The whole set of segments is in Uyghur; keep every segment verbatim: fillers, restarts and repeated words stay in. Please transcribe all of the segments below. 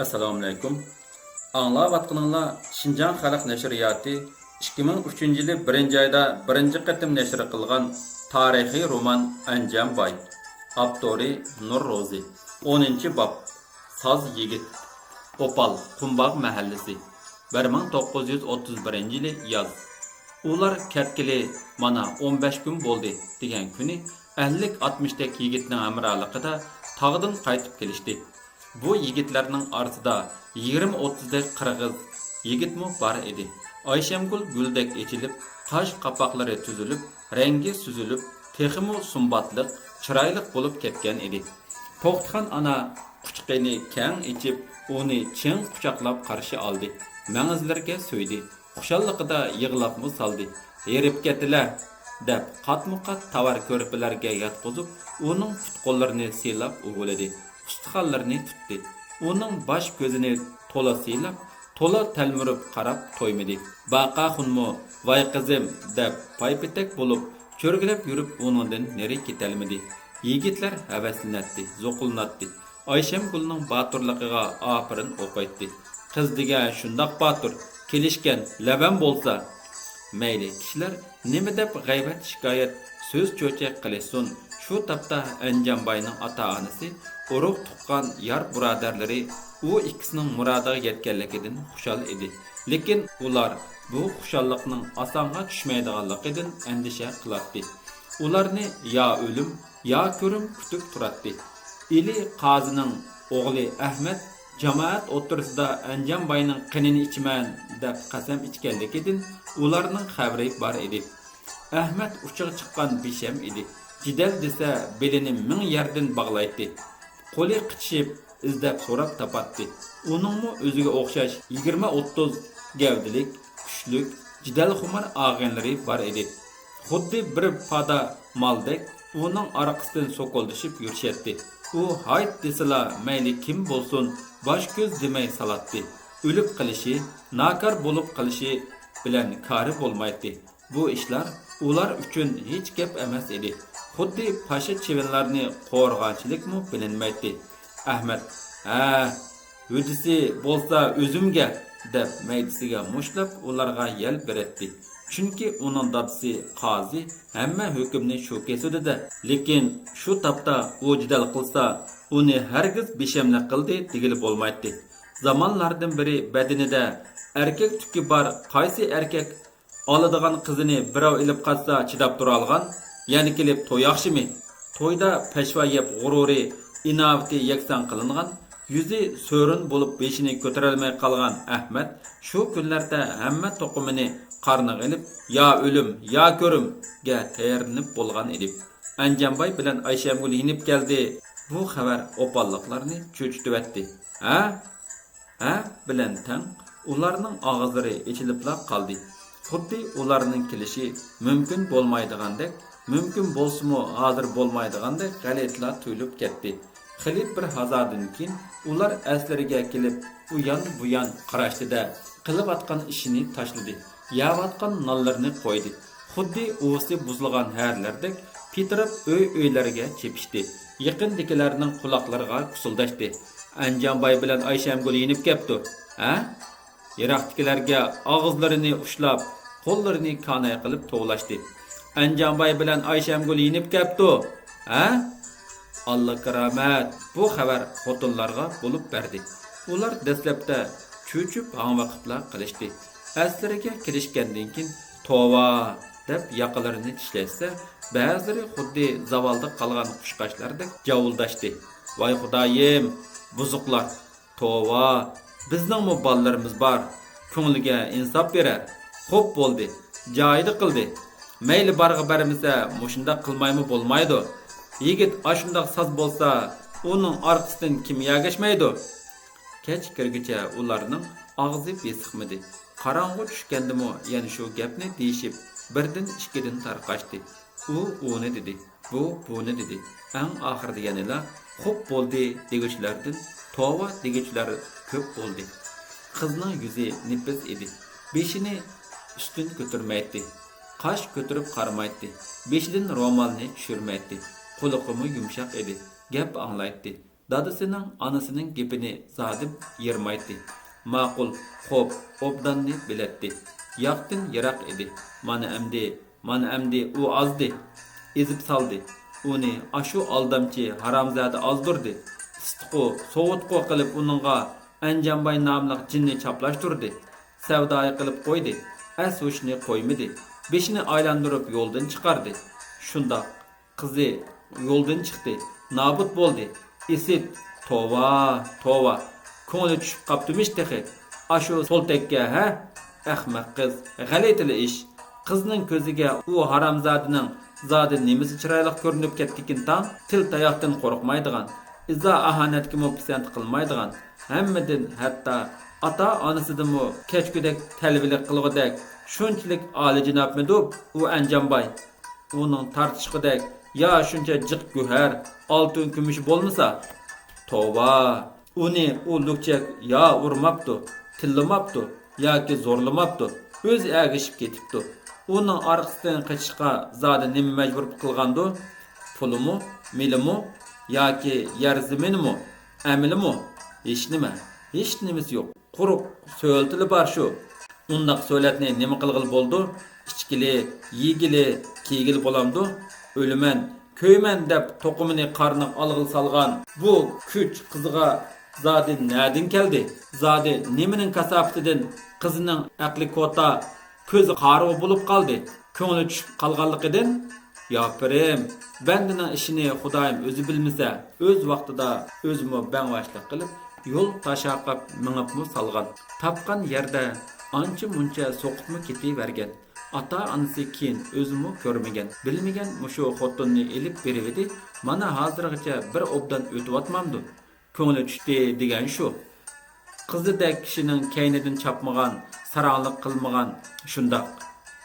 ئەسسالامۇئەلەيكۇم. ئاڭلاۋاتقىنىڭلار شىنجاڭ خەلق نەشرىياتى ئىككى مىڭ ئۈچىنچى يىلى بىرىنچى ئايدا بىرىنچى قېتىم نەشر قىلغان تارىخىي رومان ئەنجانباي. ئاپتورى نۇر روزى. ئونىنچى باب. ساز يىگىت. ئوپال، قۇمباغ مەھەللىسى. بىر مىڭ توققۇز يۈز ئوتتۇز بىرىنچى يىلى ياز. ئۇلار كەتكىلى مانا ئون بەش كۈن بولدى، دېگەن كۈنى ئەللىك ئاتمىشتەك يىگىتنىڭ ھەمراھلىقىدا تاغدىن قايتىپ كېلىشتى. بۇ يىگىتلەرنىڭ ئارىسىدا يىگىرمە ئوتتۇزدەك قىرغىز يىگىتمۇ بار ئىدى. ئايشەمگۈل گۈلدەك ئېچىلىپ، قاش قاپاقلىرى تۈزۈلۈپ، رەڭگى سۈزۈلۈپ، تېخىمۇ سۇمباتلىق، چىرايلىق بولۇپ كەتكەن ئىدى. توختىخان ئانا قۇچىقىنى كەڭ ئېچىپ، ئۇنى چىڭ قۇچاقلاپ قارشى ئالدى. مەڭزىلىرىگە سۆيدى. خۇشاللىقىدا يىغلاپمۇ سالدى. «ھېرىپ كەتىلە!» دەپ، قاتمۇقات تاۋار كۆرپىلەرگە ياتقۇزۇپ، ئۇنىڭ پۇت-قوللىرىنى سىيلاپ ئۇۋۇلىدى. ئۇستىخانلىرىنى تۇتتى. ئۇنىڭ باش-كۆزىنى تولا سىيلاپ، تولا تەلمۈرۈپ قاراپ تويمىدى. باقاخۇنمۇ «ۋاي قىزىم» دەپ، پايپېتەك بولۇپ، چۆرگىلەپ يۈرۈپ ئۇنىڭدىن نېرى كېتەلمىدى. يىگىتلەر ھەۋەسلىنەتتى، زوقلىناتتى. ئايشەمگۈلنىڭ باتۇرلۇقىغا ئاپىرىن ئوقۇيتتى. «قىز دېگەن شۇنداق باتۇر، كېلىشكەن، لەۋەم بولسا!» مەيلى، كىشىلەر نېمە دەپ غەيۋەت-شىكايەت، سۆز-چۆچەك قىلىشسۇن، شۇ تاپتا ئەنجانباينىڭ ئاتا-ئانىسى، ئۇرۇق-تۇغقان، يار-بۇرادەرلىرى ئۇ ئىككىسىنىڭ مۇرادىغا يەتكەنلىكىدىن خۇشال ئىدى. لېكىن ئۇلار بۇ خۇشاللىقنىڭ ئاسانغا چۈشمەيدىغانلىقىدىن ئەندىشە قىلاتتى. ئۇلارنى يا ئۆلۈم، يا كۆرۈم كۈتۈپ تۇراتتى. ئىلى قازىنىڭ ئوغلى ئەھمەت جامائەت ئوتتۇرىسىدا ئەنجانباينىڭ قېنىنى ئىچىمەن دەپ قەسەم ئىچكەنلىكىدىن ئۇلارنىڭ خەۋىرى بار ئىدى. ئەھمەت ئۇچىغا چىققان بىشەم ئىدى. جېدەل دېسە بېلىنى مىڭ يەردىن باغلايتتى. قولى قىچىشىپ ئىزدەپ سوراپ تاپاتتى. ئۇنىڭمۇ ئۆزىگە ئوخشاش يىگىرمە ئوتتۇز گەۋدىلىك، كۈچلۈك، جېدەلخۇمار ئاغىنىلىرى بار ئىدى. خۇددى بىر پادا مالدەك ئۇنىڭ ئارقىسىدىن سوكۇلدىشىپ يۈرۈشەتتى. ئۇ ھايت دېسىلا مەيلى كىم بولسۇن، باش-كۆز دېمەي سالاتتى. ئۆلۈپ قېلىشى، ناكار بولۇپ قېلىشى بىلەن كارى بولمايتتى. بۇ ئىشلار ئۇلار ئۈچۈن ھېچ گەپ ئەمەس ئىدى. خۇددى پاشا چىۋىنلارنى قورغانچىلىكمۇ بىلىنمەيتتى. ئەھمەت، ھە، ھۆددىسى بولسا ئۆزۈمگە، دەپ مەيدىسىگە مۇشتلاپ ئۇلارغا يەل بېرەتتى. چۈنكى ئۇنىڭ دادىسى قازى ھەممە ھۆكۈمنى شۇ كېسىدۇ-دە. لېكىن شۇ تاپتا ئۇ جېدەل قىلسا، ئۇنى ھەرگىز بىشەملىك قىلدى دېگىلى بولمايتتى. زامانلاردىن بېرى بەدىنىدە ئەركەك تۈكى بار قايسى ئەركەك ئالىدىغان قىزىنى بىراۋ ئېلىپ قاچسا چىداپ تۇرالىغان، يەنە كېلىپ توي ياخشىمۇ؟ تويدا پەشۋا يەپ غۇرۇرى، ئىناۋىتى يەكسان قىلىنغان، يۈزى سۆرۈن بولۇپ بېشىنى كۆتۈرەلمەي قالغان ئەھمەت شۇ كۈنلەردە ھەممە توقۇمىنى قارنىغا ئېلىپ، يا ئۆلۈم، يا كۆرۈمگە تەييارلىنىپ بولغان ئىدى. ئەنجانباي بىلەن ئايشەمگۈل يېنىپ كەلدى. بۇ خەۋەر ئوپاللىقلارنى چۆچۈتۈۋەتتى. ھە؟ ھە بىلەن تەڭ ئۇلارنىڭ ئاغزىلىرى ئېچىلىپلا قالدى. خۇددى ئۇلارنىڭ كېلىشى مۇمكىن بولمايدىغاندەك، مۇمكىن بولسىمۇ ھازىر بولمايدىغاندەك غەلىتىلا تۇيۇلۇپ كەتتى. خېلى بىر ھازادىن كېيىن ئۇلار ئەسلىرىگە كېلىپ، ئۇيان-بۇيان قاراشتى-دە، قىلىۋاتقان ئىشىنى تاشلىدى، يەۋاتقان نانلىرىنى قويدى. خۇددى ئۇۋىسى بۇزۇلغان ھەرىلەردەك پىتىراپ ئۆي-ئۆيلەرگە چېپىشتى. يېقىندىكىلەرنىڭ قۇلاقلىرىغا كۇسۇلداشتى. ئەنجانباي بىلەن ئايشەمگۈل يېنىپ كەپتۇ، ھە؟ يىراقتىكىلەرگە ئاغزىلىرىنى ئۇشلاپ، قوللىرىنى كاناي قىلىپ توۋلاشتى. ئەنجانباي بىلەن ئايشەمگۈل يېنىپ كەپتۇ، ھە؟ ئاللا كارامەت، بۇ خەۋەر خوتۇنلارغا بولۇپ بەردى. ئۇلار دەسلەپتە چۆچۈپ ھاڭۋېقىپلا قېلىشتى. ئەسلىرىگە كېلىشكەندىن كېيىن، توۋا! دەپ ياقىلىرىنى چىشلەشسە، بەزىلىرى خۇددى زاۋالدا قالغان قۇشقاچلاردەك جاۋۇلداشتى. ۋاي خۇدايىم، بۇزۇقلار! توۋا، بىزنىڭمۇ بالىلىرىمىز بار، كۆڭلىگە ئىنساپ بېرەر. خوپ بولدى، جايىدا قىلدى. مەيلى بارغا بەرمىسە، مۇشۇنداق قىلمايمۇ بولمايدۇ. يىگىت ئاشۇنداق ساز بولسا، ئۇنىڭ ئارقىسىدىن كىم يەگەشمەيدۇ؟ كەچ كىرگۈچە ئۇلارنىڭ ئاغزى بېسىقمىدى. قاراڭغۇ چۈشكەندىمۇ يەنە شۇ گەپنى دېيىشىپ، بىردىن ئىككىدىن تارقاشتى. ئۇ ئۇنى دېدى، بۇ بۇنى دېدى. ئەڭ ئاخىرىدا يەنىلا خوپ بولدى دېگۈچىلەردىن توۋا دېگۈچىلەر كۆپ بولدى. قىزنىڭ يۈزى نېپىز ئىدى. بېشىنى ئۈستۈن كۆتۈرمەيتتى. قاش كۆتۈرۈپ قارىمايتتى. بېشىدىن رومالنى چۈشۈرمەيتتى. قۇلىقىمۇ يۇمشاق ئىدى. گەپ ئاڭلايتتى. دادىسىنىڭ، ئانىسىنىڭ گېپىنى زادى يىرمايتتى. ماقۇل، خوپ، ئوبداننى بىلەتتى. ياقتىن يىراق ئىدى. مانا ئەمدى، مانا ئەمدى ئۇ ئازدى. ئېزىپ سالدى. ئۇنى ئاشۇ ئالدامچى ھارامزادە ئازدۇردى. ئىسسىتقۇ، سوغۇتقۇ قىلىپ ئۇنىڭغا ئەنجانباي ناملىق جىننى چاپلاشتۇردى. سەۋدايى قىلىپ قويدى. ئەس-ھوشىنى قويمىدى. بېشىنى ئايلاندۇرۇپ يولدىن چىقاردى. شۇنداق. قىزى يولدىن چىقتى، نابۇت بولدى. ئىسىت، توۋا، توۋا. كۆڭلى چۈشۈپ قاپتىمىش تېخى. ئاشۇ سولتەككە، ھە؟ ئەخمەق قىز، غەلىتىلا ئىش. قىزنىڭ كۆزىگە ئۇ ھارامزادىنىڭ زادى نېمىسى چىرايلىق كۆرۈنۈپ كەتتىكىن تاڭ؟ تىل تاياقتىن قورقمايدىغان، ئىزا-ئاھانەتكىمۇ پىسەنت قىلمايدىغان، ھەممىدىن، ھەتتا ئاتا-ئانىسىدىنمۇ كەچكۈدەك تەلۋىلىك قىلغۇدەك شۇنچىلىك ئالىيجانابمىدۇ ئۇ ئەنجانباي؟ ئۇنىڭ تارتىشقۇدەك يا شۇنچە جىق گۆھەر، ئالتۇن كۈمۈش بولمىسا. توۋا! ئۇنى ئۇ لۈكچەك يا ئۇرماپتۇ، تىللىماپتۇ ياكى زورلىماپتۇ، ئۆزى ئەگىشىپ كېتىپتۇ. ئۇنىڭ ئارقىسىدىن قېچىشقا زادى نېمە مەجبۇر قىلغاندۇ؟ پۇلىمۇ، مېلىمۇ ياكى يەر زېمىنىمۇ، ئەمىلىمۇ؟ ھېچنېمە، ھېچنېمىسى يوق. قۇرۇق سۆلىتىلا بار شۇ. ئۇنداق سۆلەتنى نېمە قىلغىلى بولىدۇ؟ ئىچكىلى، يېگىلى، كىيگىلى بولامدۇ؟ ئۆلىمەن، كۆيىمەن دەپ توقۇمىنى قارنىغا ئالغىلى سالغان بۇ كۈچ قىزىغا زادى نەدىن كەلدى؟ زادى نېمىنىڭ كاساپىتىدىن قىزىنىڭ ئەقلى كوتا، كۆزى قارىغۇ بولۇپ قالدى؟ كۆڭلى چۈشۈپ قالغانلىقىدىن؟ ياپىرىم، بەندىنىڭ ئىشىنى خۇدايىم ئۆزى بىلمىسە، ئۆز ۋاقتىدا ئۆزىمۇ بەڭۋاشلىق قىلىپ، يول تاشاقاپ مېڭىپمۇ سالغان. تاپقان يەردە ئانچە-مۇنچە سوقۇپمۇ كېتىۋەرگەن. ئاتا-ئانىسى كېيىن ئۆزىمۇ كۆرمىگەن، بىلمىگەن مۇشۇ خوتۇننى ئېلىپ بېرىۋىدى، مانا ھازىرغىچە بىر ئوبدان ئۆتۈۋاتمامدۇ؟ كۆڭلى چۈشتى دېگەن شۇ. قىزىدەك كىشىنىڭ كەينىدىن چاپمىغان، ساراڭلىق قىلمىغان، شۇنداق.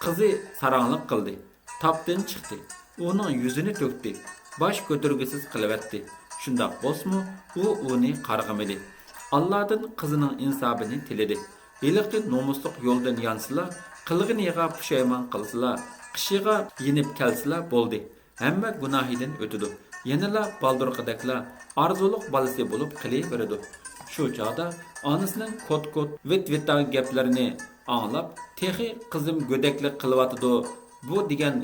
قىزى ساراڭلىق قىلدى. تاپتىن چىقتى. ئۇنىڭ يۈزىنى تۆكتى. باش كۆتۈرگۈسىز قىلىۋەتتى. شۇنداق بولسىمۇ، ئۇ ئۇنى قارغىمىدى. ئاللادىن قىزىنىڭ ئىنسابىنى تىلىدى. ھېلىقى نومۇسلۇق يولدىن يانسىلا، قىلغىنىغا پۇشايمان قىلسىلا، قىشىغا يېنىپ كەلسىلا بولدى. ھەممە گۇناھىدىن ئۆتىدۇ. يەنىلا بالدۇرقىدەكلا ئارزۇلۇق بالىسى بولۇپ قېلىۋېرىدۇ. شۇ چاغدا ئانىسىنىڭ كوت-كوت، ۋىت-ۋىتاڭ گەپلىرىنى ئاڭلاپ، تېخى قىزىم گۆدەكلىك قىلىۋاتىدۇ، بۇ دېگەن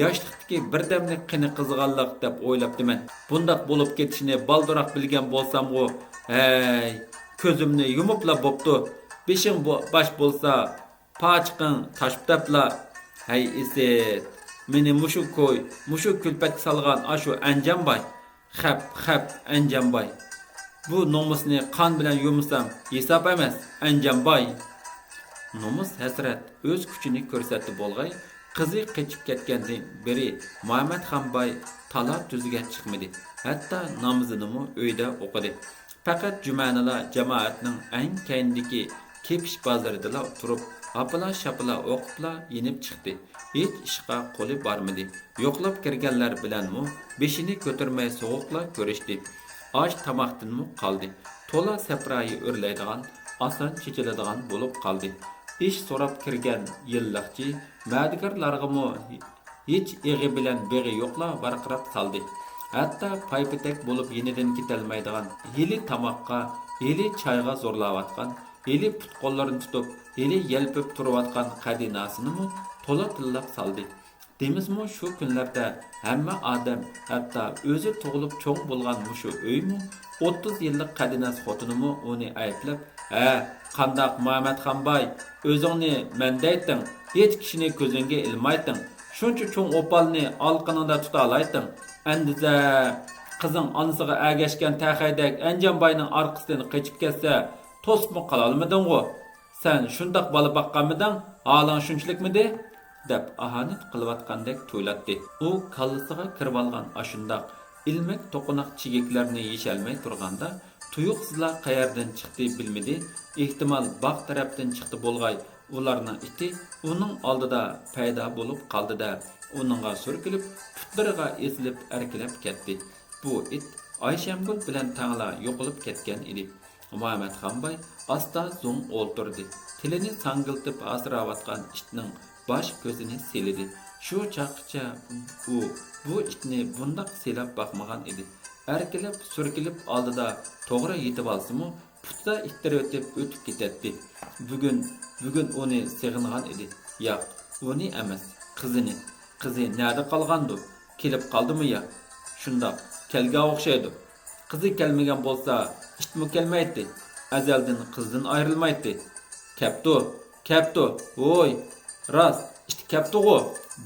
ياشلىقتىكى بىردەملىك قېنى قىزىغانلىق دەپ ئويلاپتىمەن. بۇنداق بولۇپ كېتىشىنى بالدۇراق بىلگەن بولسامغۇ، ھەي، كۆزۈمنى يۇمۇپلا بوپتۇ، بېشىڭ بو-، باش بولسا، پاچىقىڭ تاشپىتاپلا. ھەي ئىسىت، مېنى مۇشۇ كوي، مۇشۇ كۈلپەتكە سالغان ئاشۇ ئەنجانباي. خەپ، خەپ، ئەنجانباي. بۇ نومۇسنى قان بىلەن يۇمىسام ھېساب ئەمەس، ئەنجانباي. نومۇس ھەسرەت ئۆز كۈچىنى كۆرسەتتى بولغاي، قىزى قېچىپ كەتكەندىن بېرى مۇھەممەتخانباي تالا تۈزگە چىقمىدى، ھەتتا نامىزىنىمۇ ئۆيدە ئوقۇدى. پەقەت جۈمەنىلا جامائەتنىڭ ئەڭ كەينىدىكى كېپىش بازىرىدىلا تۇرۇپ، ھاپىلا-شاپىلا ئوقۇپلا يېنىپ چىقتى. ھېچ ئىشقا قولى بارمىدى. يوقلاپ كىرگەنلەر بىلەنمۇ بېشىنى كۆتۈرمەي سوغۇقلا كۆرۈشتى. ئاش-تاماقتىنمۇ قالدى. تولا سەپرايى ئۆرلەيدىغان، ئاسان چېچىلىدىغان بولۇپ قالدى. ئىش سوراپ كىرگەن يىللىقچى مەدىكارلارغىمۇ ھېچ ئېغى بىلەن بېغى يوقلا ۋارقىراپ سالدى. ھەتتا پايپېتەك بولۇپ يېنىدىن كېتەلمەيدىغان، ھېلى تاماققا، ھېلى چايغا زورلاۋاتقان، ھېلى پۇت-قوللىرىنى تۇتۇپ، ھېلى يەلپۈپ تۇرۇۋاتقان قەدىناسىنىمۇ تولا تىللاپ سالدى. دېمىسىمۇ شۇ كۈنلەردە ھەممە ئادەم، ھەتتا ئۆزى تۇغۇلۇپ چوڭ بولغان مۇشۇ ئۆيمۇ ئوتتۇز يىللىق قەدىناس خوتۇنىمۇ ئۇنى ئەيىبلەپ، ھە، قانداق مۇھەممەتخانباي، ئۆزۈڭنى مەن دەيتتىڭ، ھېچ كىشىنى كۆزۈڭگە ئىلمايتتىڭ، شۇنچە چوڭ ئوپالنى ئالىقىنىڭدا تۇتالايتتىڭ. ئەندىزە، قىزىڭ ئانىسىغا ئەگەشكەن تەخەيدەك ئەنجانباينىڭ ئارقىسىدىن قېچىپ كەتسە، توسۇپمۇ قالالمىدىڭغۇ؟ سەن شۇنداق بالا باققانمىدىڭ؟ ھالىڭ شۇنچىلىكمىدى؟ دەپ ئاھانەت قىلىۋاتقاندەك تۇيۇلاتتى. ئۇ كاللىسىغا كىرىۋالغان ئاشۇنداق ئىلمەك توقۇناق چىگىكلەرنى يېشەلمەي تۇرغاندا، تۇيۇقسىزلا قەيەردىن چىقتى بىلمىدى. ئېھتىمال باغ تەرەپتىن چىقتى بولغاي، ئۇلارنىڭ ئىتى ئۇنىڭ ئالدىدا پەيدا بولۇپ قالدى-دە، ئۇنىڭغا سۈركىلىپ، پۇتلىرىغا ئېسىلىپ ئەركىلەپ كەتتى. بۇ ئىت ئايشەمگۈل بىلەن تەڭلا يوقىلىپ كەتكەن ئىدى. مۇھەممەتخانباي ئاستا زوڭ ئولتۇردى. تىلىنى ساڭگىلىتىپ ھاسىراۋاتقان ئىتنىڭ باش كۆزىنى سىلىدى. شۇ چاغقىچە ئۇ بۇ ئىتنى بۇنداق سىلاپ باقمىغان ئىدى. ئەركىلەپ، سۈركىلىپ ئالدىدا توغرا يېتىۋالسىمۇ، پۇتىدا ئىتتىرىۋېتىپ ئۆتۈپ كېتەتتى. بۈگۈن، بۈگۈن ئۇنى سېغىنغان ئىدى. ياق، ئۇنى ئەمەس، قىزىنى. قىزى نەدە قالغاندۇ؟ كېلىپ قالدىمۇ يا؟ شۇنداق، كەلگەن ئوخشايدۇ. قىزى كەلمىگەن بولسا، ئىتمۇ كەلمەيتتى. ئەزەلدىن قىزدىن ئايرىلمايتتى. كەپتۇ، كەپتۇ، ۋوي، راست، ئىت كەپتۇغۇ!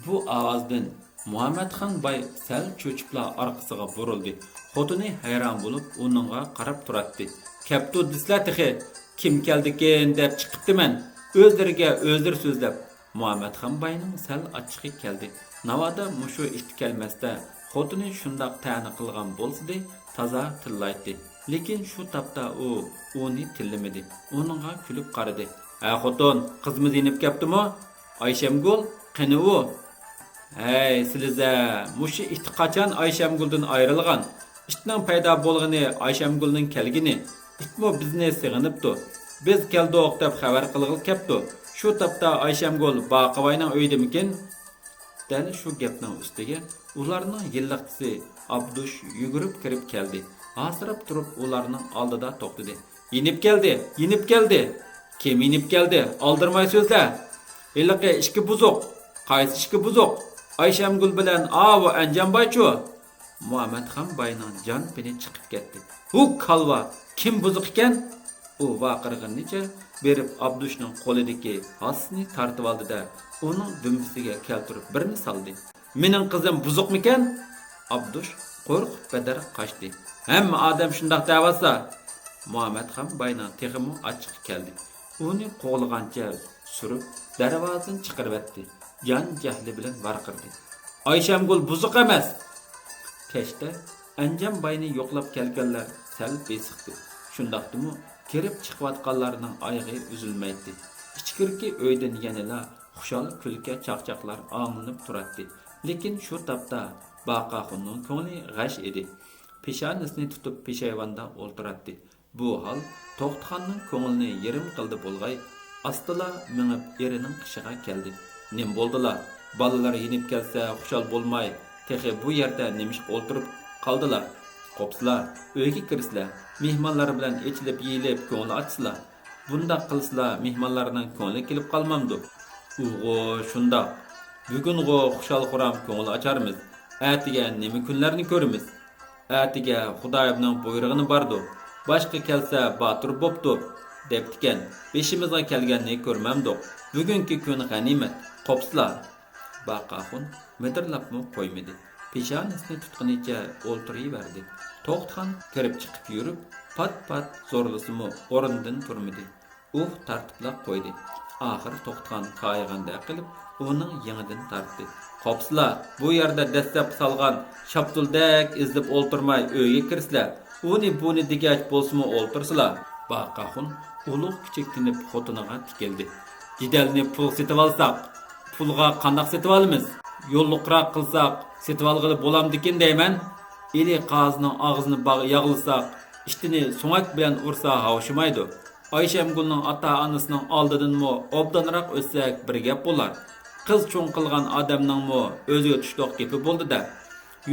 بۇ ئاۋازدىن مۇھەممەتخان باي سەل چۆچۈپلا ئارقىسىغا بۇرۇلدى. خوتۇنى ھەيران بولۇپ ئۇنىڭغا قاراپ تۇراتتى. كەپتۇ دېسىلە تېخى، كىم كەلدىكىن دەپ چىقىپتىمەن. ئۆزلىرىگە ئۆزلىرى سۆزلەپ. مۇھەممەتخان باينىڭ سەل ئاچچىقى كەلدى. ناۋادا مۇشۇ ئىت كەلمەستە، خوتۇنى شۇنداق تەنە قىلغان بولسىدى، تازا تىللايتتى. لېكىن شۇ تاپتا ئۇ ئۇنى تىللىمىدى، ئۇنىڭغا كۈلۈپ قارىدى. ھە خوتۇن، قىزىمىز يېنىپ كەپتىمۇ؟ ئايشەمگۈل، قېنى ئۇ؟ ھەي، سىلىزە، مۇشۇ ئىت قاچان ئايشەمگۈلدىن ئايرىلغان؟ ئىتنىڭ پەيدا بولغىنى ئايشەمگۈلنىڭ كەلگىنى. ئىتمۇ بىزنى سېغىنىپتۇ. بىز كەلدۇق دەپ خەۋەر قىلغىلى كەپتۇ. شۇ تاپتا ئايشەمگۈل باقىۋاينىڭ ئۆيىدىمىكىن؟ دەل شۇ گەپنىڭ ئۈستىگە ئۇلارنىڭ يىللىقچىسى ئابدۇش يۈگۈرۈپ كىرىپ كەلدى. ھاسىراپ تۇرۇپ ئۇلارنىڭ ئالدىدا توختىدى. يېنىپ كەلدى، يېنىپ كەلدى! كىم يېنىپ كەلدى؟ ئالدىرىماي سۆزلە! ھېلىقى ئىككى بۇزۇق! قايسى ئىككى بۇزۇق؟ ئايشەمگۈل بىلەن ئاۋۇ ئەنجانبايچۇ؟ مۇھەممەتخان باينىڭ جان پېنى چىقىپ كەتتى. ھۇ كالۋا! كىم بۇزۇق ئىكەن؟ ئۇ ۋارقىرىغىنىچە بېرىپ ئابدۇشنىڭ قولىدىكى ھاسىسىنى تارتىۋالدى-دە، ئۇنىڭ دۈمبىسىگە كەلتۈرۈپ بىرنى سالدى. مېنىڭ قىزىم بۇزۇقمىكەن؟ ئابدۇش قورقۇپ بەدەر قاچتى. ھەممە ئادەم شۇنداق دەۋاتسا! مۇھەممەتخان باينىڭ تېخىمۇ ئاچچىقى كەلدى. ئۇنى قوغلىغانچە سۈرۈپ، دەرۋازىدىن چىقىرىۋەتتى. جان جەھلى بىلەن ۋارقىرىدى. ئايشەمگۈل بۇزۇق ئەمەس! كەچتە ئەنجان باينى يوقلاپ كەلگەنلەر سەل بېسىقتى. شۇنداقتىمۇ كىرىپ چىقىۋاتقانلارنىڭ ئايىغى ئۈزۈلمەيتتى. ئىچكىرىكى ئۆيدىن يەنىلا خۇشال كۈلكە چاقچاقلار ئاڭلىنىپ تۇراتتى. لېكىن شۇ تاپتا باقاخۇننىڭ كۆڭلى غەش ئىدى. پېشانىسىنى تۇتۇپ پېشايۋاندا ئولتۇراتتى. بۇ ھال توختىخاننىڭ كۆڭلىنى يېرىم قىلدى بولغاي، ئاستىلا مېڭىپ ئېرىنىڭ قېشىغا كەلدى. نېمە بولدىلا؟ بالىلار يېنىپ كەلسە خۇشال بولماي، تېخى بۇ يەردە نېمىشقا ئولتۇرۇپ قالدىلا؟ قوپسىلا، ئۆيگە كىرسىلە، مېھمانلار بىلەن ئېچىلىپ يېيىلىپ كۆڭۈل ئاچسىلا. بۇنداق قىلسىلا مېھمانلارنىڭ كۆڭلى كېلىپ قالمامدۇ؟ ئۇغۇ، شۇنداق. بۈگۈنغۇ خۇشال-خۇرام كۆڭۈل ئاچارمىز. ئەتىگە نېمە كۈنلەرنى كۆرىمىز؟ ئەتىگە خۇدايىمنىڭ بۇيرۇغىنى باردۇ، باشقا كەلسە باتۇر بوپتۇ، دەپتىكەن. بېشىمىزغا كەلگەننى كۆرمەمدۇق. بۈگۈنكى كۈن غەنىيمەت، قوپسىلا! باقاخۇن مىدىرلاپمۇ قويمىدى. پېشانىسىنى تۇتقىنىچە ئولتۇرۇۋەردى. توختىخان كىرىپ چىقىپ يۈرۈپ، پات-پات زورلىسىمۇ ئورنىدىن تۇرمىدى. ئۇھ تارتىپلا قويدى. ئاخىرى توختىغان كايىغاندەك قىلىپ، ئۇنىڭ يېڭىدىن تارتتى. قوپسىلا، بۇ يەردە دەسسەپ سالغان شاپتۇلدەك ئېزىلىپ ئولتۇرماي ئۆيگە كىرسىلە. ئۇنى بۇنى دېگەچ بولسىمۇ ئولتۇرسىلا. باقاخۇن ئۇلۇغ كىچىك تىنىپ خوتۇنىغا تىكىلدى. جېدەلنى پۇلغا سېتىۋالساق، پۇلغا قانداق سېتىۋالىمىز؟ يوللۇقراق قىلساق سېتىۋالغىلى بولامدىكىن دەيمەن. ئېلى قازىنىڭ ئاغزىنى باغ-، ياغلىساق، ئىتىنى سۆڭەك بىلەن ئۇرسا ھاۋشىمايدۇ. ئايشەمگۈلنىڭ ئاتا-ئانىسىنىڭ ئالدىدىنمۇ ئوبدانراق ئۆتسەك بىر گەپ بولار. قىز چوڭ قىلغان ئادەمنىڭمۇ ئۆزىگە چۈشلۈق گېپى بولدى-دە.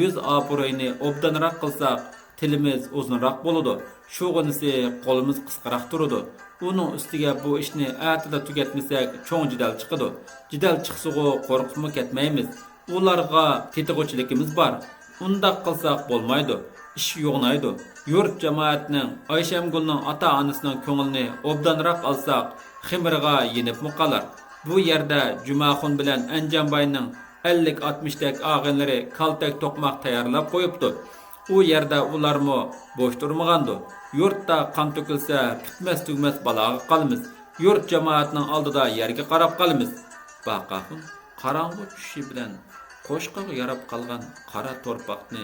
يۈز ئابرۇينى ئوبدانراق قىلساق، تىلىمىز ئۇزۇنراق بولىدۇ. شۇغىنىسى قولىمىز قىسقىراق تۇرىدۇ. ئۇنىڭ ئۈستىگە بۇ ئىشنى ئەتىلا تۈگەتمىسەك، چوڭ جېدەل چىقىدۇ. جېدەل چىقسىغۇ قورقۇپمۇ كەتمەيمىز. ئۇلارغا تېتىغۇچىلىكىمىز بار. ئۇنداق قىلساق بولمايدۇ. ئىش يوغىنايدۇ. يۇرت جامائەتنىڭ، ئايشەمگۈلنىڭ ئاتا-ئانىسىنىڭ كۆڭلىنى ئوبدانراق ئالساق، خېمىرغا يېنىپمۇ قالار. بۇ يەردە جۈمەخۇن بىلەن ئەنجانباينىڭ ئەللىك-ئاتمىشتەك ئاغىنىلىرى كالتەك توقماق تەييارلاپ قويۇپتۇ. ئۇ يەردە ئۇلارمۇ بوش تۇرمىغاندۇ. يۇرتتا قان تۆكۈلسە، پۈتمەس-تۈگىمەس بالاغا قالىمىز. يۇرت جامائەتنىڭ ئالدىدا يەرگە قاراپ قالىمىز. باقاخۇن قاراڭغۇ چۈشۈشى بىلەن قوشقىغا ياراپ قالغان قارا تورپاقنى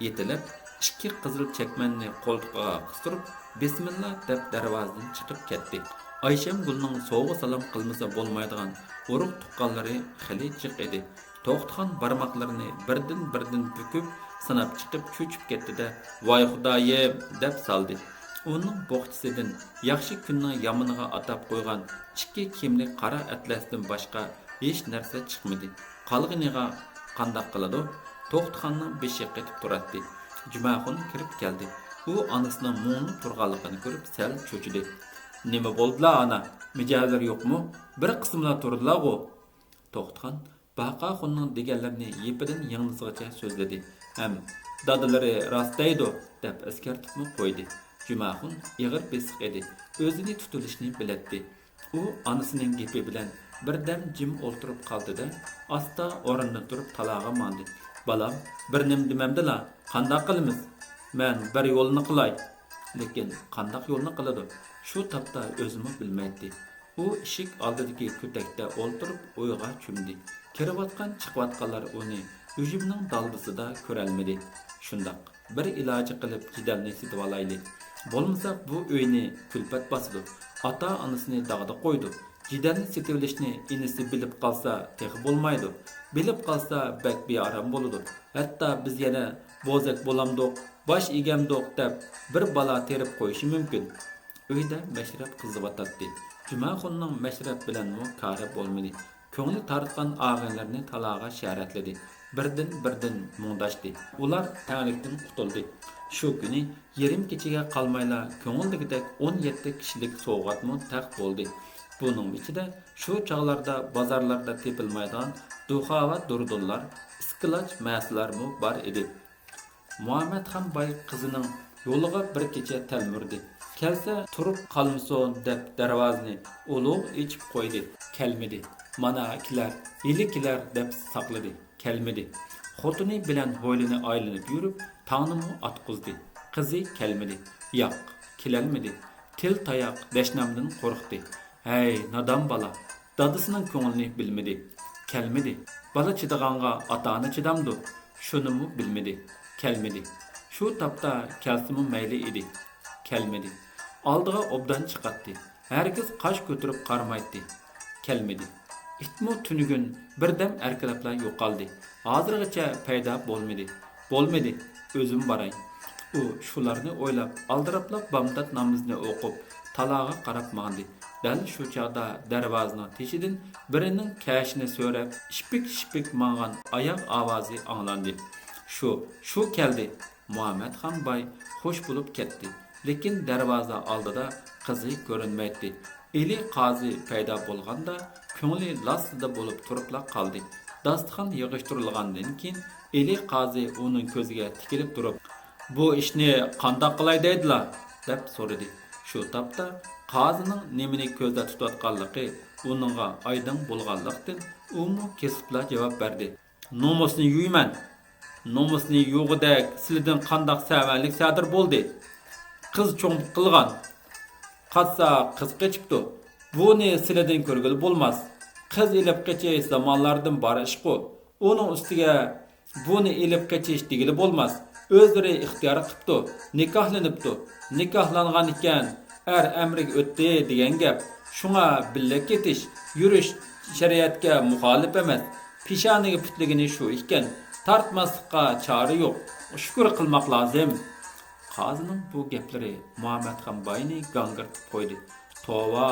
يېتىلەپ، ئىككى قىزىل چەكمەننى قولتۇقىغا قىستۇرۇپ، بىسمىللا دەپ دەرۋازىدىن چىقىپ كەتتى. ئايشەمگۈلنىڭ سوۋغا-سالام قىلمىسا بولمايدىغان ئۇرۇق-تۇغقانلىرى خېلى جىق ئىدى. توختىخان بارماقلىرىنى بىردىن-بىردىن بۈكۈپ، ساناپ چىقىپ چۆچۈپ كەتتى-دە، ۋاي خۇدايىم! دەپ سالدى. ئۇنىڭ بوخچىسىدىن ياخشى كۈننىڭ يامىنىغا ئاتاپ قويغان ئىككى كىيىملىك قارا ئەتلەستىن باشقا ھېچ نەرسە چىقمىدى. قالغىنىغا قانداق قىلىدۇ؟ توختىخاننىڭ بېشى قېتىپ تۇراتتى. جۈمەخۇن كىرىپ كەلدى. ئۇ ئانىسىنىڭ مۇڭلۇق تۇرغانلىقىنى كۆرۈپ سەل چۆچۈدى. نېمە بولدىلا ئانا؟ مىجەزلىرى يوقمۇ؟ بىر قىسمىلا تۇردىلاغۇ. توختىخان باقاخۇننىڭ دېگەنلىرىنى يىپىدىن يىڭنىسىغىچە سۆزلىدى ھەم دادىلىرى راست دەيدۇ دەپ ئەسكەرتىپمۇ قويدى. جۈمەخۇن ئېغىر بېسىق ئىدى، ئۆزىنى تۇتۇۋېلىشنى بىلەتتى. ئۇ ئانىسىنىڭ گېپى بىلەن بىردەم جىم ئولتۇرۇپ قالدى-دە، ئاستا ئورنىدىن تۇرۇپ تالاغا ماڭدى. بالام، بىر نېمە دېمەمدىلا، قانداق قىلىمىز؟ مەن بىر يولنى قىلاي. لېكىن قانداق يولنى قىلىدۇ؟ شۇ تاپتا ئۆزىمۇ بىلمەيتتى. ئۇ ئىشىك ئالدىدىكى كۆتەكتە ئولتۇرۇپ ئويغا چۆمدى. كىرىۋاتقان، چىقىۋاتقانلار ئۇنى ھۈجۈمنىڭ دالدىسىدا كۆرەلمىدى. شۇنداق، بىر ئىلاجى قىلىپ جېدەلنى سېتىۋالايلى. بولمىسا بۇ ئۆينى كۈلپەت باسىدۇ، ئاتا-ئانىسىنى داغدا قويىدۇ. جېدەلنى سېتىۋېلىشنى ئىنىسى بىلىپ قالسا تېخى بولمايدۇ. بىلىپ قالسا بەك بىئارام بولىدۇ. ھەتتا بىز يەنە بوزەك بولامدۇق، باش ئىگەمدۇق دەپ بىر بالا تېرىپ قويۇشى مۇمكىن. ئۆيدە مەشرەپ قىزىۋاتاتتى. جۈمەخۇننىڭ مەشرەپ بىلەنمۇ كارى بولمىدى. كۆڭلى تارتقان ئاغىنىلىرىنى تالاغا شەرەتلىدى. بىردىن-بىردىن مۇڭداشتى. ئۇلار تەڭلىكتىن قۇتۇلدى. شۇ كۈنى يېرىم كېچىگە قالمايلا كۆڭۈلدىكىدەك ئون يەتتە كىشىلىك سوۋغاتمۇ تەق بولدى. بۇنىڭ ئىچىدە شۇ چاغلاردا بازارلاردا تېپىلمايدىغان دۇخاۋا دۇردۇنلار، ئىسكىلاچ مەسىلەرمۇ بار ئىدى. مۇھەممەتخان باي قىزىنىڭ يولىغا بىر كېچە تەلمۈردى. كەلسە تۇرۇپ قالمىسۇن دەپ دەرۋازىنى ئۇلۇغ ئېچىپ قويدى. كەلمىدى. مانا كېلەر، ھېلى كېلەر دەپ ساقلىدى. كەلمىدى. خوتۇنى بىلەن ھويلىنى ئايلىنىپ يۈرۈپ، تاڭنىمۇ ئاتقۇزدى. قىزى كەلمىدى. ياق، كېلەلمىدى. تىل تاياق دەشنامدىن قورقتى. ھەي، نادان بالا! دادىسىنىڭ كۆڭلىنى بىلمىدى. كەلمىدى. بالا چىدىغانغا ئاتا-ئانا چىدامدۇ؟ شۇنىمۇ بىلمىدى. كەلمىدى. شۇ تاپتا كەلسىمۇ مەيلى ئىدى. كەلمىدى. ئالدىغا ئوبدان چىقاتتى. ھەرگىز قاش كۆتۈرۈپ قارىمايتتى. كەلمىدى. ئىتمۇ تۈنۈگۈن بىردەم ئەركىلەپلا يوقالدى. ھازىرغىچە پەيدا بولمىدى. بولمىدى، ئۆزۈم باراي. ئۇ شۇلارنى ئويلاپ، ئالدىراپلا بامدات نامىزىنى ئوقۇپ، تالاغا قاراپ ماڭدى. دەل شۇ چاغدا دەرۋازىنىڭ تېشىدىن بىرىنىڭ كەشىنى سۆرەپ، شىپىك-شىپىك ماڭغان ئاياغ ئاۋازى ئاڭلاندى. شۇ، شۇ كەلدى. مۇھەممەتخان باي خوش بولۇپ كەتتى. لېكىن دەرۋازا ئالدىدا قىزى كۆرۈنمەيتتى. ئېلى قازى پەيدا بولغاندا، كۆڭلى لاسسىدە بولۇپ تۇرۇپلا قالدى. داستىخان يىغىشتۇرۇلغاندىن كېيىن، ئېلى قازى ئۇنىڭ كۆزىگە تىكىلىپ تۇرۇپ، بۇ ئىشنى قانداق قىلاي دەيدىلا؟ دەپ سورىدى. شۇ تاپتا قازىنىڭ نېمىنى كۆزدە تۇتۇۋاتقانلىقى ئۇنىڭغا ئايدىڭ بولغانلىقتىن، ئۇمۇ كېسىپلا جاۋاب بەردى. نومۇسنى يۇيىمەن. نومۇسنى يۇغۇدەك سىلىدىن قانداق سەۋەنلىك سادىر بولدى؟ قىز چوڭ قىلغان. قاچسا قىز قېچىپتۇ. بۇنى سىلىدىن كۆرگىلى بولماس. قىز ئېلىپ قېچىش زامانلاردىن بار ئىشقۇ. ئۇنىڭ ئۈستىگە بۇنى ئېلىپ قېچىش دېگىلى بولماس. ئۆزلىرى ئىختىيار قىپتۇ، نىكاھلىنىپتۇ. نىكاھلانغان ئىكەن، ئەر ئەمرىگە ئۆتتى دېگەن گەپ. شۇڭا بىللە كېتىش، يۈرۈش شەرىئەتكە مۇخالىپ ئەمەس. پېشانىگە پۈتلىگىنى شۇ ئىكەن، تارتماسلىققا چارە يوق. شۈكۈر قىلماق لازىم. قازىنىڭ بۇ گەپلىرى مۇھەممەتخان باينى گاڭگىرىتىپ قويدى. توۋا،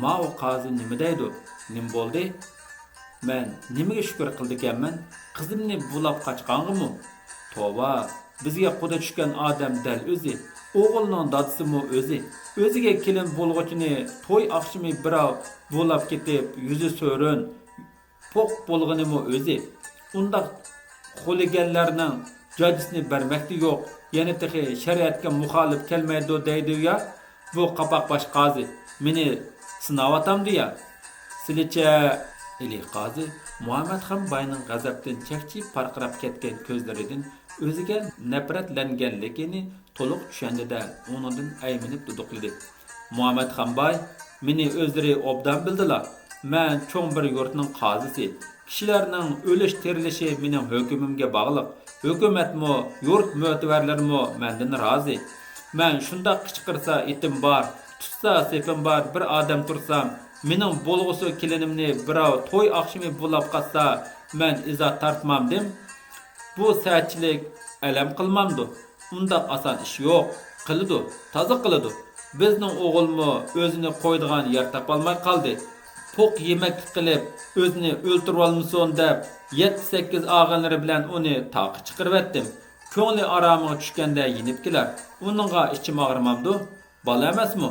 ماۋۇ قازى نېمە دەيدۇ؟ نېمە بولدى؟ مەن نېمىگە شۈكۈر قىلىدىكەنمەن؟ قىزىمنى بۇلاپ قاچقانغىمۇ؟ توۋا، بىزگە قۇدا چۈشكەن ئادەم دەل ئۆزى، ئوغۇلنىڭ دادىسىمۇ ئۆزى. ئۆزىگە كېلىن بولغۇچىنى توي ئاخشىمى بىراۋ بۇلاپ كېتىپ، يۈزى سۆرۈن، پوق بولغىنىمۇ ئۆزى. ئۇنداق خۇلىگەنلەرنىڭ جاجىسىنى بەرمەكتە يوق، يەنە تېخى شەرىئەتكە مۇخالىپ كەلمەيدۇ دەيدۇ يا، بۇ قاپاق باش قازى مېنى سىناۋاتامدۇ يا؟ سىلىچە. ئېلى قازى مۇھەممەتخان باينىڭ غەزەپتىن چەكچىيىپ پارقىراپ كەتكەن كۆزلىرىدىن ئۆزىگە نەپرەتلەنگەنلىكىنى تولۇق چۈشەندى-دە، ئۇنىڭدىن ئەيمىنىپ دۇدۇقلىدى. مۇھەممەتخان باي، مېنى ئۆزلىرى ئوبدان بىلدىلا. مەن چوڭ بىر يۇرتنىڭ قازىسى. كىشىلەرنىڭ ئۆلۈش-تىرىلىشى مېنىڭ ھۆكۈمۈمگە باغلىق. ھۆكۈمەتمۇ، يۇرت مۆتىۋەرلىرىمۇ مەندىن رازى. مەن شۇنداق قىچقىرسا ئېتىم بار، تۇتسا سېپىم بار بىر ئادەم تۇرسام، مېنىڭ بولغۇسى كېلىنىمنى بىراۋ توي ئاخشىمى بۇلاپ قاچسا، مەن ئىزا تارتمامدىم؟ بۇ سەتچىلىك ئەلەم قىلمامدۇ؟ ئۇنداق ئاسان ئىش يوق. قىلىدۇ، تازا قىلىدۇ. بىزنىڭ ئوغۇلمۇ ئۆزىنى قويىدىغان يەر تاپالماي قالدى. پوق يېمەكلىك قىلىپ، ئۆزىنى ئۆلتۈرۈۋالمىسۇن دەپ، يەتتە-سەككىز ئاغىنىلىرى بىلەن ئۇنى تاغقا چىقىرىۋەتتىم. كۆڭلى ئارامىغا چۈشكەندە يېنىپ كېلەر. ئۇنىڭغا ئىچىم ئاغرىمامدۇ؟ بالا ئەمەسمۇ؟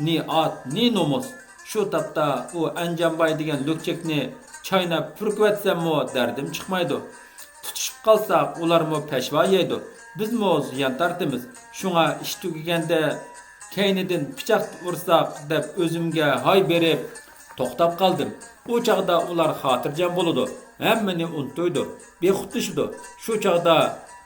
نى ئات، نى نومۇس! شۇ تاپتا ئۇ ئەنجانباي دېگەن لۈكچەكنى چايناپ پۈركۈۋەتسەممۇ دەردىم چىقمايدۇ. تۇتۇشۇپ قالساق، ئۇلارمۇ پەشۋا يەيدۇ، بىزمۇ زىيان تارتىمىز. شۇڭا ئىش تۈگىگەندە كەينىدىن پىچاق ئۇرساق دەپ ئۆزۈمگە ھاي بېرىپ توختاپ قالدىم. ئۇ چاغدا ئۇلار خاتىرجەم بولىدۇ، ھەممىنى ئۇنتۇيدۇ، بىخۇدلىشىدۇ. شۇ چاغدا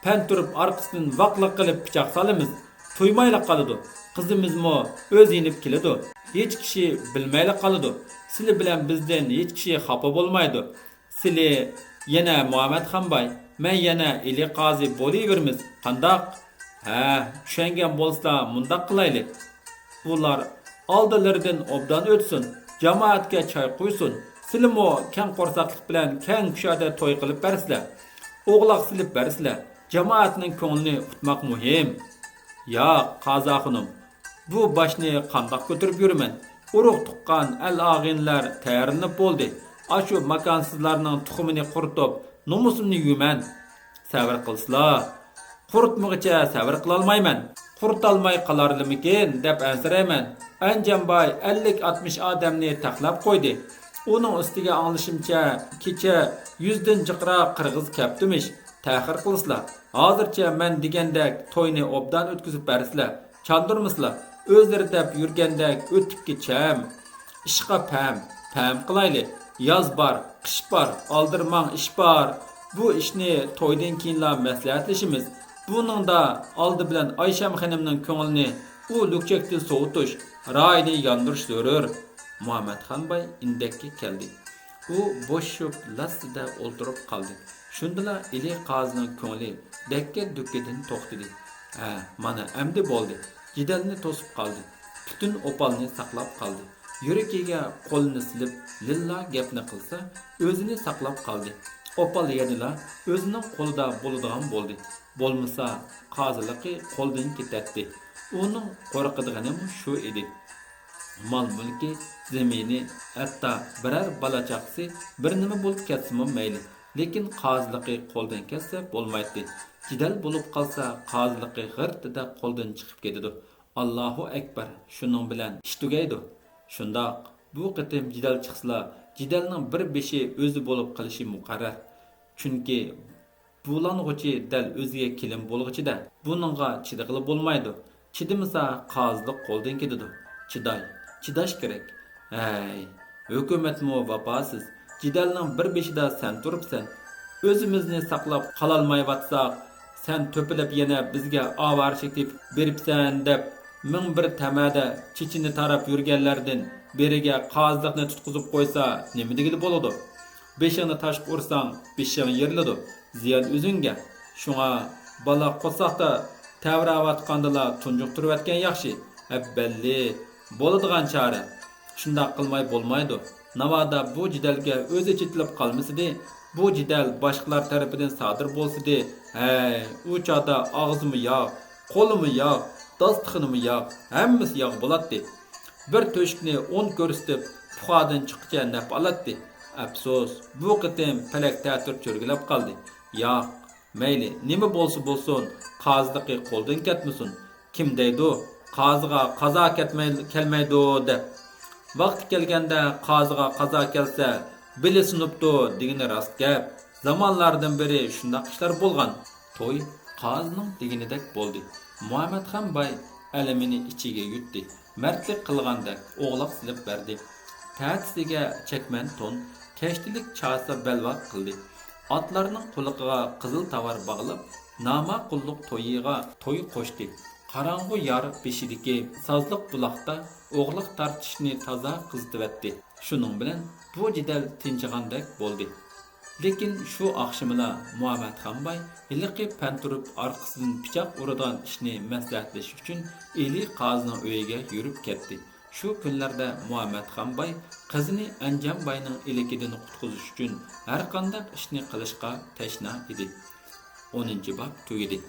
پەن تۇرۇپ ئارقىسىدىن ۋاقلىق قىلىپ پىچاق سالىمىز. تۇيمايلا قالىدۇ. قىزىمىزمۇ ئۆزى يېنىپ كېلىدۇ. ھېچ كىشى بىلمەيلا قالىدۇ. سىلى بىلەن بىزدىن ھېچ كىشى خاپا بولمايدۇ. سىلى يەنە مۇھەممەتخان باي، مەن يەنە ئېلى قازى بولۇۋېرىمىز. قانداق؟ ھە، چۈشەنگەن بولسا مۇنداق قىلايلى. ئۇلار ئالدىلىرىدىن ئوبدان ئۆتسۇن، جامائەتكە چاي قۇيسۇن. سىلىمۇ كەڭ قورساقلىق بىلەن كەڭ كۇشادە توي قىلىپ بەرسىلە. ئوغلاق سېلىپ بەرسىلە. جامائەتنىڭ كۆڭلىنى ئۇتماق مۇھىم. ياق، قازا خانىم، بۇ باشنى قانداق كۆتۈرۈپ يۈرىمەن؟ ئۇرۇق تۇغقان، ئەل ئاغىنىلەر تەييارلىنىپ بولدى. ئاشۇ ماكانسىزلارنىڭ تۇخۇمىنى قۇرۇتۇپ، نومۇسۇمنى يۇيىمەن. سەۋر قىلسىلا. قۇرۇتمىغۇچە سەۋر قىلالمايمەن. قۇرۇتالماي قالارلىمىكىن دەپ ئەنسىرەيمەن. ئەنجانباي ئەللىك ئاتمىش ئادەمنى تەقلەپ قويدى. ئۇنىڭ ئۈستىگە ئاڭلىشىمچە، كېچە يۈزدىن جىقراق قىرغىز كەپتىمىش. تەخىر قىلسىلا. ھازىرچە مەن دېگەندەك توينى ئوبدان ئۆتكۈزۈپ بەرسىلە. چاندۇرمىسىلا. ئۆزلىرى دەپ يۈرگەندەك ئۆتۈككە چەم، ئىشقا پەم، پەم قىلايلى. ياز بار، قىش بار، ئالدىرىماڭ، ئىش بار. بۇ ئىشنى تويدىن كېيىنلا مەسلىھەتلىشىمىز. بۇنىڭدا ئالدى بىلەن ئايشەم خېنىمنىڭ كۆڭلىنى ئۇ لۈكچەكتىن سوۋۇتۇش، رايىنى ياندۇرۇش زۆرۈر. مۇھەممەتخان باي ئىندەككە كەلدى. ئۇ بوشىشىپ لاسسىدە ئولتۇرۇپ قالدى. شۇندىلا ئېلى قازىنىڭ كۆڭلى دەككە-دۈككىدىن توختىدى. ھە، مانا ئەمدى بولدى. جېدەلنى توسۇپ قالدى. پۈتۈن ئوپالنى ساقلاپ قالدى. يۈرىكىگە قولىنى سېلىپ لىللا گەپنى قىلسا، ئۆزىنى ساقلاپ قالدى. ئوپال يەنىلا ئۆزىنىڭ قولىدا بولىدىغان بولدى. بولمىسا، قازىلىقى قولدىن كېتەتتى. ئۇنىڭ قورقىدىغىنىمۇ شۇ ئىدى. مال-مۈلكى، زېمىنى، ھەتتا بىرەر بالا-چاقىسى بىر نېمە بولۇپ كەتسىمۇ مەيلى، لېكىن قازىلىقى قولدىن كەتسە بولمايتتى. جېدەل بولۇپ قالسا، قازىلىقى غىرتىدە قولدىن چىقىپ كېتىدۇ. ئاللاھۇ ئەكبەر، شۇنىڭ بىلەن ئىش تۈگەيدۇ. شۇنداق، بۇ قېتىم جېدەل چىقسىلا، جېدەلنىڭ بىر بېشى ئۆزى بولۇپ قېلىشى مۇقەررەر. چۈنكى بۇلانغۇچى دەل ئۆزىگە كېلىن بولغۇچى-دە، بۇنىڭغا چىدىغىلى بولمايدۇ. چىدىمىسا، قازىلىق قولدىن كېتىدۇ. چىداي، چىداش كېرەك. ھەي، ھۆكۈمەتمۇ ۋاپاسىز. جېدەلنىڭ بىر بېشىدا سەن تۇرۇپسەن. ئۆزىمىزنى ساقلاپ قالالمايۋاتساق، سەن تۆپىلەپ يەنە بىزگە ئاۋارىچىلىك تېپىپ بېرىپسەن دەپ، مىڭ بىر تەمەدە چېچىنى تاراپ يۈرگەنلەردىن بىرىگە قازىلىقنى تۇتقۇزۇپ قويسا، نېمە دېگىلى بولىدۇ؟ بېشىڭنى تاشقا ئۇرساڭ، بېشىڭ يېرىلىدۇ. زىيان ئۆزۈڭگە. شۇڭا بالا قورساقتا تەۋرەۋاتقاندىلا تۇنجۇقتۇرۇۋەتكەن ياخشى. ئەببەللى، بولىدىغان چارە. شۇنداق قىلماي بولمايدۇ. ناۋادا بۇ جېدەلگە ئۆزى چېتىلىپ قالمىسىدى، بۇ جېدەل باشقىلار تەرىپىدىن سادىر بولسىدى، ھەي، ئۇ چاغدا ئاغزىمۇ ياغ، قولىمۇ ياغ، داستىخىنىمۇ ياغ، ھەممىسى ياغ بولاتتى. بىر تۆشۈكنى ئون كۆرسىتىپ، پۇخادىن چىققىچە نەپ ئالاتتى. ئەپسۇس، بۇ قېتىم پەلەك تەتۈر چۆرگىلەپ قالدى. ياق، مەيلى، نېمە بولسا بولسۇن، قازىلىقى قولدىن كەتمىسۇن. كىم دەيدۇ، قازىغا قازا كەتمەي، كەلمەيدۇ دەپ. ۋاقتى كەلگەندە قازىغا قازا كەلسە، بېلى سۇنۇپتۇ دېگىنى راست گەپ. زامانلاردىن بېرى شۇنداق ئىشلار بولغان. توي قازىنىڭ دېگىنىدەك بولدى. مۇھەممەتخان باي ئەلىمىنى ئىچىگە يۇتتى. مەردلىك قىلغاندەك ئوغلاق سېلىپ بەردى. تەتىسىگە چەكمەن تون، كەشتىلىك چاسا بەلۋاغ قىلدى. ئاتلارنىڭ قۇلىقىغا قىزىل تاۋار باغلاپ، ناماقۇللۇق تويىغا توي قوشتى. قاراڭغۇ يار بېشىدىكى سازلىق بۇلاقتا ئوغلاق تارتىشنى تازا قىزىتىۋەتتى. شۇنىڭ بىلەن بۇ جېدەل تىنچىغاندەك بولدى. لېكىن شۇ ئاخشىمىلا مۇھەممەتخان باي ھېلىقى پەن تۇرۇپ ئارقىسىدىن پىچاق ئۇرىدىغان ئىشنى مەسلىھەتلىشىش ئۈچۈن ئېلى قازىنىڭ ئۆيىگە يۈرۈپ كەتتى. شۇ كۈنلەردە مۇھەممەتخان باي قىزىنى ئەنجان باينىڭ ئىلكىدىن قۇتقۇزۇش ئۈچۈن ھەرقانداق ئىشنى قىلىشقا تەشنا ئىدى. ئونىنچى باب تۈگىدى.